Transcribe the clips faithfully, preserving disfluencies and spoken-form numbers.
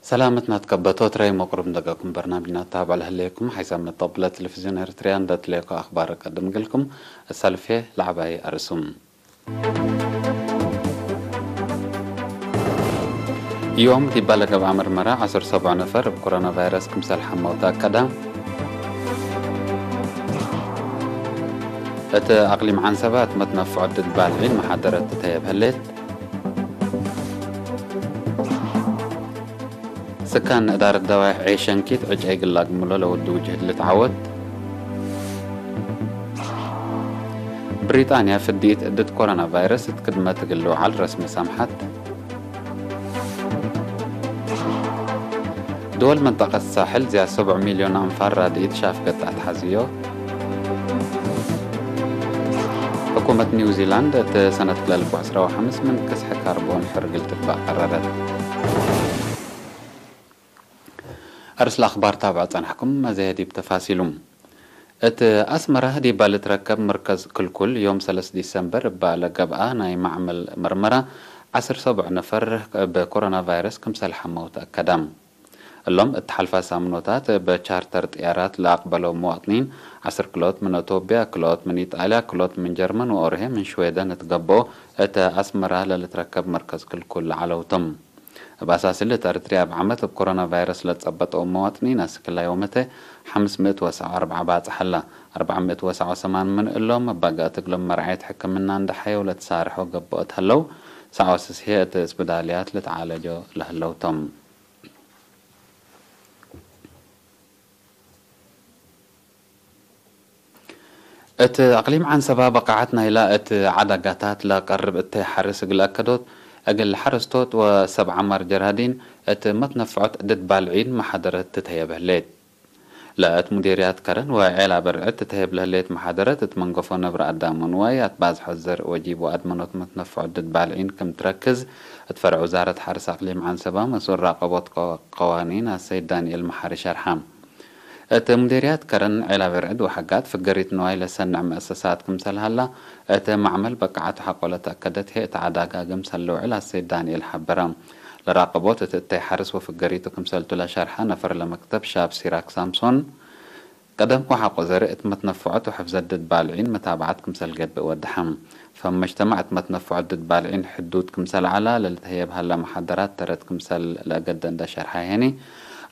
ሰላመት ናትከበቶ ትረይ መቅሩብ እንደገኩም በርናምጅና ተታብዕ ለህሌኩም ሓይሳም ነጠብለ ቴሌቪዝዮን ኤርትርያ እንደ ትሌኮ አክባር ቀድም እግልኩም። እሳልፌ ለዐባይ አርእሱም። ዮም ዲባ ለገብአ መርመራ ዐስር ሰብዑ ነፈር እብ ኮሮና ቫይረስ ክምሰል ሐመው ተአከደ። እት አቅሊም ዐንሰባ እት መትነፍዖ ድድ ባልዒን መሓደረት ትተየብ ህሌት። ስካን እዳረት ደዋይሕ ዔሸንኪት ዕጨይ እግል ለአግምሎ ለወዱ ውጅህድ ልትዓወት። ብሪጣንያ ፍድኢት እድት ኮሮና ቫይረስ እት ክድመት እግል ልውዓል ረስሚ ሰምሐት። ድወል መንጠቀት ሳሕል ዝያድ ሰብዑ ሚልዮን አንፋር ራድኢት ሻፍገት አትሐዝዮ። ሕኩመት ኒውዚላንድ እት ሰነት ክልኤ አልፍ ወዐስራ ወሐምስ ምን ክስሕ ካርቦን ሕር እግል ትግባእ ቀረረት። አርእስ ለአክባር ታብዐ ጸንሐኩም፣ አዜ ዲብ ተፋሲሉ። እት አስመረ ዲባ ልትረከብ መርከዝ ክልኩል ዮም ሰለስ ዲሰምበር እበ ለገብአ ናይ መዕመል መርመራ ዐስር ሰብዑ ነፈር እብ ኮሮና ቫይረስ ክምሰል ሐመው ተአከደ። እሎም እት ሐልፋ ሳምኖታት እብ ቻርተር ጥያራት ለአቅበለው መዋጥኒን፣ ዐስር ክልኦት ምን አቶብያ፣ ክልኦት ምን ኢጣልያ፣ ክልኦት ምን ጀርመን ወኦርሄ ምን ሽዌደን እት ገብኦ እት አስመረ ለልትረከብ መርከዝ ክልኩል ለዐለው ቶም። እብ አሳስ እሊ፣ እት ኤረትርያ እብ ዓመት እብ ኮሮና ቫይረስ ለትጸበጠው መዋጥኒን አስክላ ዮመተ ሐምስ ምእት ወሰብዓ ወአርብዓ ባጽሕ ሀላ። አርብዕ ምእት ወሰብዓ ወሰማን ምን እሎም እብ ባጋአት እግሎም መርዓየት ሕክምና እንደ ሐየው ለትሳርሖ ገብኦት ሀለው፣ ሰብዓ ወስስ ህዬ እት እስብዳልያት ልትዓለጆ ለህለው ቶም። እት አቅሊም ዐንሰባ በቃዐት ናይላ እት ዐዳጋታት ለቀርብ እተይ ሐርስ እግል አከዶት፣ እግል ሐረስቶት ወሰብ ዐማር ጀራዲን እት መትነፍዖት ድድ ባልዒን መሓደረት ትተየብ ህሌት። ለእት ሙዴርያት ከረን ወዔላ በርዕድ ትተየብ ለህሌት መሓደረት እት መንገፎ ነብረ አዳም ወንዋይ፣ አትባዝሖ ዘርእ ወጂብ ወአድመኖት መትነፍዖት ድድ ባልዒን ክም ትረክዝ እት ፈርዕ ውዛረት ሐርስ አቅሊም ዐንሰባ መስኡል ራቀቦት ቀ-፣ ቀዋኒን አሰይድ ዳንኤል መሓሪ ሸርሐ። እት ሙዴርያት ከረን ዔላ በርዕድ ወሐጋት ፍገሪት ንዋይ ለሰንዕ መአሰሳት ክምሰል ሀላ፣ እት መዕመል በቃዐቱ ሐቆ ለተአከደት ህዬ እት ዐዳጋ ክምሰል ልውዕል አሰይድ ዳንኤል ሐበረ። ለራቀቦት እት እተይ ሐርስ ወፍገሪቱ ክምሰልቱ ለሸርሐ ነፈር ለመክተብ ሻብ ሲራክ ሳምሶን፣ ቀደም ወሐቆ ዘርእ እት መትነፍዖት ወሕፍዘት ድድ ባልዒን መታብዐት ክምሰል ገብእ ወደሐ። ፈም መጅተማዕ እት መትነፍዖት ድድ ባልዒን ሕዱድ ክምሰል ዐላ ለልትሀየብ ሀላ መሓደራት ተረት ክምሰል ለአገደ እንደ ሸርሐ ሄኒ፣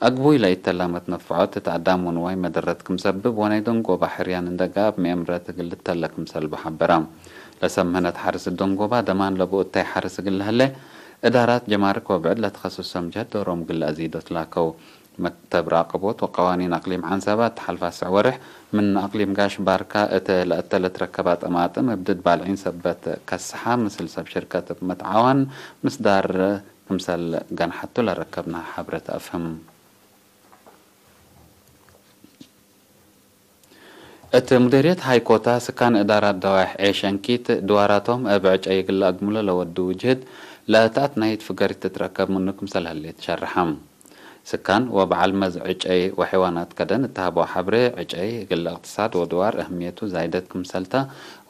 አግቡይ ለኢተላ መትነፍዖት እት አዳም ወንዋይ መደረት ክም ሰብብ ወናይ ደንጎባ ሕርያን እንደ ጋብ ምኤምረት እግል ልተለ ክምሰልቡ ሐበረ። ለሰብ ምህነት ሐርስ ደንጎባ ደማን ለቡ እተይ ሐርስ እግል ለህለ፣ እዳራት ጀማርክ ወብዕድ ለትከስሶም ጀህት ዶሮም እግል ለአዚዶ ትላከው። መክተብ ራቀቦት ወቀዋኒን አቅሊም ዐንሰባ እት ሐልፍ አስዕ ወርሕ ምን አቅሊም ጋሽ ባርካ እተ ለእተ ለትረከባ ጠማጥም እብ ድድ ባልዒን ሰበት ከስሓ፣ ምስል ሰብ ሽርከት እብ መትዓዋን ምስዳር ክምሰል ገንሐቱ ለረከብነ ሐብሬ ተአፍህም። እት ሙዴርየት ሃይኮታ፣ ስካን እዳራት ደዋይሕ ዔሸንኪት ድዋራቶም እብ ዕጨይ እግል ለአግምሎ ለወዱ ውጅህድ ለተአትናይት ፍገሪት ትትረከብ ምኑ ክምሰል ህሌት ሸርሐ። ስካን ወበዐል መዝ ዕጨይ ወሐይዋናት ከደን እት ሀበው ሐብሬ፣ ዕጨይ እግል እቅትሳድ ወድዋር እህምየቱ ዛይደት ክምሰልተ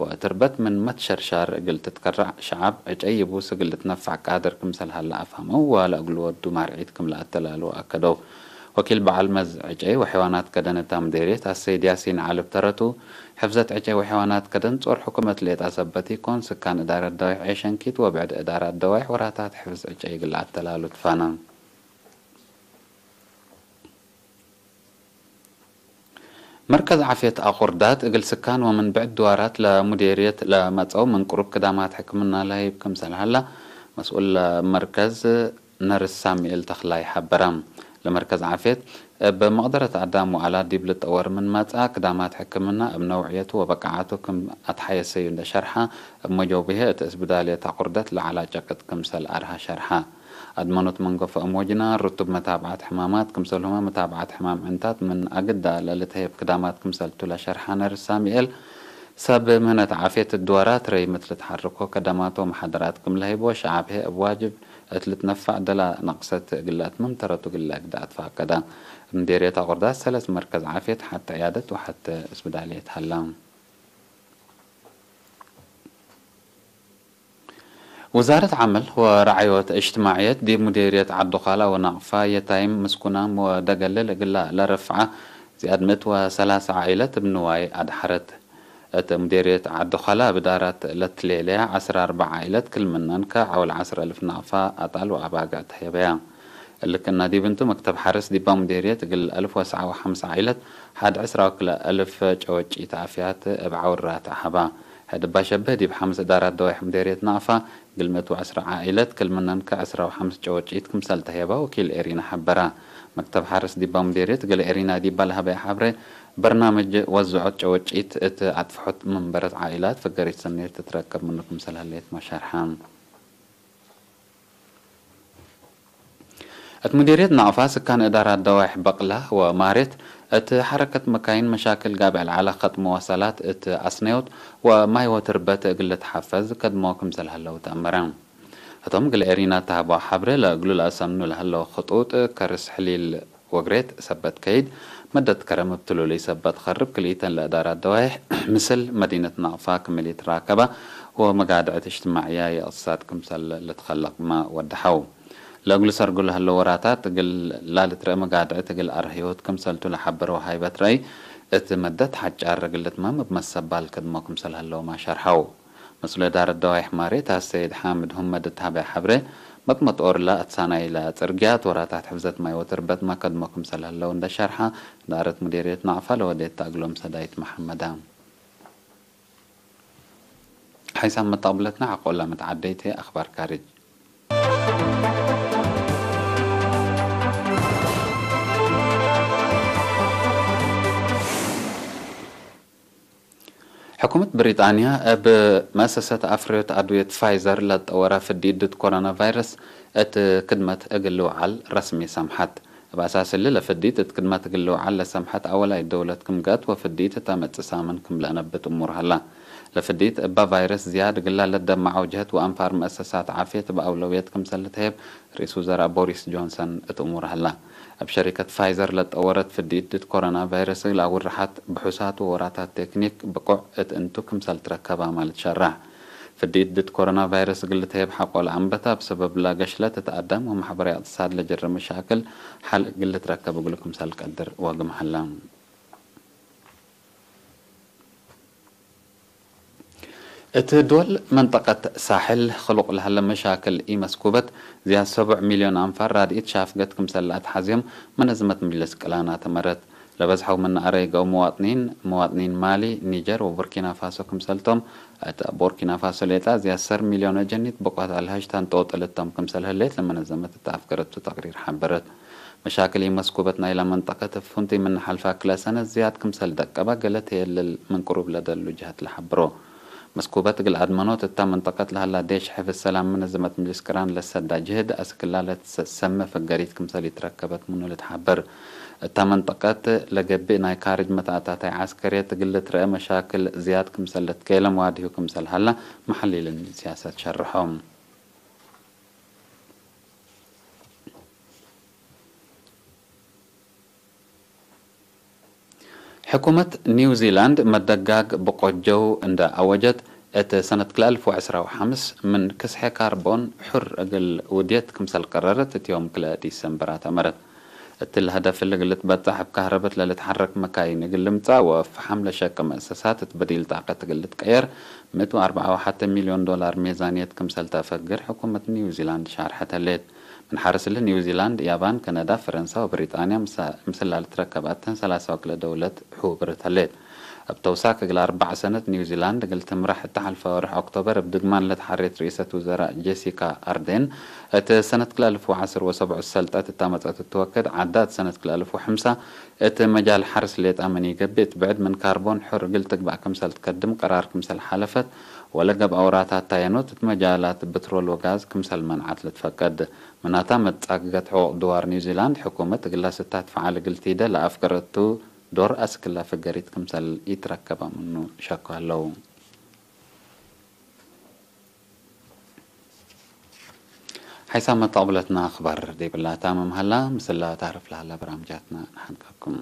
ወትርበት ምን መትሸርሻር እግል ትትከረዕ ሸዐብ ዕጨይ ይቡስ እግል ልትነፈዕ ቃድር ክምሰል ሀለ አፍሀመው ወለእግሉ ወዱ ማርዒት ክም ለአተላሉ አከደው። ወኪል በዐል መዝ ዕጨይ ወሐይዋናት ከደን እታ ምዴርየት አሰይድ ያሲን ዐሊ ብተረቱ፣ ሕፍዘት ዕጨይ ወሐይዋናት ከደን ጾር ሕኩመት ሌጣ ሰበት ኢኮን፣ ስካን እዳረት ደዋይሕ ዔሸንኪት ወብዕድ እዳራት ደዋይሕ ወራታት ሕፍዝ ዕጨይ እግል ለአተላሉ ትፋነ። መርከዝ ዓፍየት አቁርዳት እግል ስካን ወምን ብዕድ ድዋራት ለሙዴርየት ለመጸው ምን ቅሩብ ክዳማት ሕክምና ለህይብ ክምሰል ሀላ መስኡል መርከዝ ነርስ ሳሚኤል ተኽላይ ሐበረ። ለመርከዝ ዓፍየት እብ መቅደረት አዳም ወአላት ዲብ ልጠወር ምን መጽአ፣ ክዳማት ሕክምና እብ ነውዕየቱ ወበቃዓቱ ክም አትሐየሰዩ እንደ ሸርሐ፣ እብ መጀውብሄ እት እስብዳልየት አቁርደት ለዐላ ጨቅጥ ክምሰል አርሀ ሸርሐ። አድመኖት መንገፎ እሞጅና፣ ርቱብ መታብዐት ሕማማት ክምሰልሁመ መታብዐት ሕማም ዕንታት ምን አግዳ ለልትሀየብ ክዳማት ክምሰልቱ ለሸርሐ ነርስ ሳሚኤል፣ ሰብ ምህነት ዓፍየት እት ድዋራት ረይመት ልትሐርኮ ከደማት ወመሓደራት ክም ለህይቦ፣ ሸዐብ ህዬ እብ ዋጅብ እት ልትነፈዕ ደላ ነቅሰት እግል ለአትምም ተረቱ እግል ለአግደ አትፋቀደ። እብ ምዴርየት አቁርዳት ሰለስ መርከዝ ዓፍየት፣ ሐቴ ዕያደት ወሐቴ እስብዳልየት ሀላ። ውዛረት ዐመል ወረዓዮት እጅትማዕየት ዲብ ሙዴርየት ዐዱ ኻላ ወናቅፋ የታይም ምስኩናም ወደገልል እግላ ለረፍዐ ዝያድ ምእት ወሰላሳ ዓኢለት እብ ንዋይ አድሐረት። እት ሙዴርየት ዐዱ ኻላ እብ ዳራት ለትሌለያ ዐስር አርበዕ ዓኢለት ክል ምነን ከዐውል ዐስር አልፍ ናቅፋ አጣል ወአባግዕ ተህየበያ። እሊ ክእና ዲብ እንቱ፣ መክተብ ሐርስ ዲባ ሙዴርየት እግል አልፍ ወሰዓ ወሐምስ ዓኢለት ሐድ ዕስራ ወክልኤ አልፍ ጨወጪት አፍያት እብ ዐውል ራትዕ ሀባ። ሕድ እባ ሸብህ ዲብ ሐምስ እዳራት ደዋይሕ ሙዴርየት ናቅፋ እግል ምእት ወዐስር ዓኢለት ክል ምነን ከዐስራ ወሐምስ ጨወጪት ክምሰል ተህየባ ወኪል ኤሪና ሐበራ። መክተብ ሐርስ ዲባ ሙዴርየት እግል ኤሪና ዲባ ለሀበየ ሐብሬ፣ በርናምጅ ወዝዖት ጨወጪት እት አጥፍሖት መንበረት ዓኢላት ፍገሪት ሰኔት ትትረከብ ምኑ ክምሰል ሀሌት ማሻርሐ። እት ሙዴርየት ናቅፋ ስካን እዳራት ደዋይሕ በቅላ ወማሬት እት ሐረከት መካይን መሻክል ጋብዕ ለዐለ ከጥ መዋሰላት እት አስነዮት ወማይ ወትርበት እግል ልትሐፈዝ ከድሞ ክምሰል ሀለው ተአመረ። ህቶም እግል ኤሪና ተሀበው ሐብሬ ለእግሉ ለአሰምኑ ለሀለው ክጡጥ ከርስ ሕሊል ወግሬት ሰበት ከይድ፣ መደት ከረም እብ ትሉሉይ ሰበት ከርብ ክልኢተን ለእዳራት ደዋይሕ ምስል መዲነት ናቅፋ ክምል ኢትራከበ ወመጋድዐት እጅትማዕያ የእቅትሳድ ክምሰል ልትከለቅመ ወደሐው። ለእግሉ ሰርጉ ለህለው ወራታት እግል ላልትረአ መጋድዐት እግል አርህዮት ክምሰልቱ ለሐበረው ሃይበት ረአይ፣ እት መደት ሐጫር እግል ልትመም እብ መሰባል ከድሞ ክምሰል ሀለውመ ሸርሐው። መስኡል እዳረት ደዋይሕ ማሬት አሰይድ ሓምድ ሁመድ እት ሀበ ሐብሬ፣ መጥመጥ ኦርላ አትሳናይ ለጽርግያት፣ ወራታት ሕፍዘት ማይ ወትርበትመ ከድሞ ክምሰል ህለው እንደ ሸርሐ፣ እዳረት ሙዴርየት ናቅፋ ለወዴት ተአግሎም ሰዳይት መሐመዳ። ሓይሳም መጣቅብለትና ሐቆላ መትዓደይት ህይ አክባር ካርጅ። ሕኩመት ብሪጣንያ እብ መአሰሰት አፍርዮት አድውየት ፋይዘር ለትጠወረ ፍዲት ድድ ኮሮና ቫይረስ እት ክድመት እግል ልውዓል ረስሚ ሰምሐት። እብ አሳስ እሊ ለፍዲት እት ክድመት እግል ልውዓል ለሰምሐት አወላይት ደውለት ክም ገአት ወፍዲት እተ መጽእ ሳምን ክም ለአነብት እሙር ሀላ። ለፍዲት እበ ቫይረስ ዝያድ እግላ ለደመዐው ጀህት ወአንፋር መአሰሳት ዓፍየት እብ አውለውየት ክምሰል ልትሀየብ ርኢስ ውዘራእ ቦሪስ ጆንሰን እት እሙር ሀላ። እብ ሸሪከት ፋይዘር ለትጠወረት ፍዲት ድድ ኮሮና ቫይረስ እግል አውርሐት ብሑሳት ወወራታት ቴክኒክ ብቁዕ እት እንቱ ክምሰል ትረከባመ ልትሸረሕ። ፍዲት ድድ ኮሮና ቫይረስ እግል ልትሀየብ ሐቆ ለአንበተ፣ እብ ሰበብለ ገሽለት እት አዳም ወመሕበራይ እቅትሳድ ለጀረ መሻክል ሐል እግል ልትረከብ እግሉ ክምሰል ቀድር ወግም ሀለ። እት ዶል መንጠቀት ሳሕል ክሉቅ ለሀለ መሻክል ኢመስኩበት ዝያድ ሰቡዕ ሚልዮን አንፋር ራድኢት ሻፍገት ክምሰል ለአትሐዝዮም መነዝመት ምጅልስ ቅላናት አመረት። ለበዝሐው ምነ አረይገው መዋጥኒን፣ መዋጥኒን ማሊ፣ ኒጀር ወቡርኪና ፋሶ ክምሰልቶም፣ እት ቡርኪና ፋሶ ሌጣ ዝያድ ሰር ሚልዮን አጀኒት ብቆት አልሀጅት አንጦጥልቶም ክምሰል ህሌት ለመነዘመት እት አፍገረቱ ተቅሪር ሐበረት። መሻክል ኢመስኩበት ናይላ መንጠቀት እብ ፍንቱይ ምነ ሐልፈ ክለ ሰነት ዝያድ ክምሰል ደቀበ ገሌ ተየልል ምን ቅሩብ ለደሉ ጀሀት ለሐብሮ። መስኩበት እግል አድመኖት እታ መንጠቀት ለሀላ ዴሽ ሕፍዝ ሰላም መነዘመት ምጅልስ ቅራን ለሰዳ ጅህድ አስክላ ለትሰመ ፍገሪት ክምሰል ኢትረከበት ምኑ ልትሐበር። እታ መንጠቀት ለገብእ ናይ ካርጅ መትአታታይ ዐስከርየት እግል ልትረአ መሻክል ዝያድ ክምሰል ልትኬለም ዋድዩ ክምሰል ሀላ መሐሊሊን ሲያሰት ሸርሖም። ሕኩመት ኒውዚላንድ መደጋግ ብቆጀው እንደ አወጀት፣ እት ሰነት ክልኤ አልፍ ወዕስራ ወሐምስ ምን ክስሐ ካርቦን ሑር እግል ውድየት ክምሰል ቀረረት እት ዮም ክልኤ ዲሰምበር አተመረት። እትሊ ሀደፍ እሊ እግል ልትበጸሕ እብ ካህረበት ለልትሐረክ መካይን እግል ልምጸእ ወእብ ፈሐም ለሸቂ መእሰሳት እት በዲል ጣቀት እግል ልትቀየር ምእት ወአርበዓ ወሐተ ሚልዮን ዶላር ሜዛንየት ክምሰል ተአፈግር ሕኩመት ኒውዚላንድ ሻርሐት ህሌት። ምን ሐርስ እሊ ኒውዚላንድ፣ ያባን፣ ከነዳ፣ ፈረንሳ ወብሪጣንያ ምሰ-፣ ምስላ ልትረከብ አተን ሰላሳ ወክልኤ ደውለት ሑብርት ህሌት። እብ ተውሳክ እግል አርበዕ ሰነት ኒውዚላንድ እግል ትምራሕ እተ ሐልፈ ወርሕ ኦክቶበር እብ ድግማን ለትሐሬት ርኢሰት ውዘራእ ጄሲካ አርዴን፣ እት ሰነት ክልኤ አልፍ ወዐስር ወሰብዑ ሰልጠት እተ መጽአት እቱ ወክድ ዐዳት ሰነት ክልኤ አልፍ ወሐምሳ እት መጃል ሐርስ ሌጣ ምን ኢገብእ እት ብዕድ ምን ካርቦን ሑር እግል ትግባእ ክምሰል ትከድም ቀራር ክምሰል ሓለፈት፣ ወለገብአ ወራታት ታየኖት እት መጃላት ብትሮል ወጋዝ ክምሰል መንዓት ልትፈቀድ። ምናታ፣ መትጻግገት ሕቁቅ ድዋር ኒውዚላንድ ሕኩመት እግላ ስታት ፈዓል እግል ቲደ ለአፍገረቱ ዶር አስክላ ፍገሪት ክምሰል ኢትረከበ ምኑ ሸኩ ሀለው። ሓይሳም መተቅብለትና አኽባር ዲብላ ታምም ሀላ፣ ምስላ ታርፍ ለሀላ በራምጃትና ነሐንካኩም።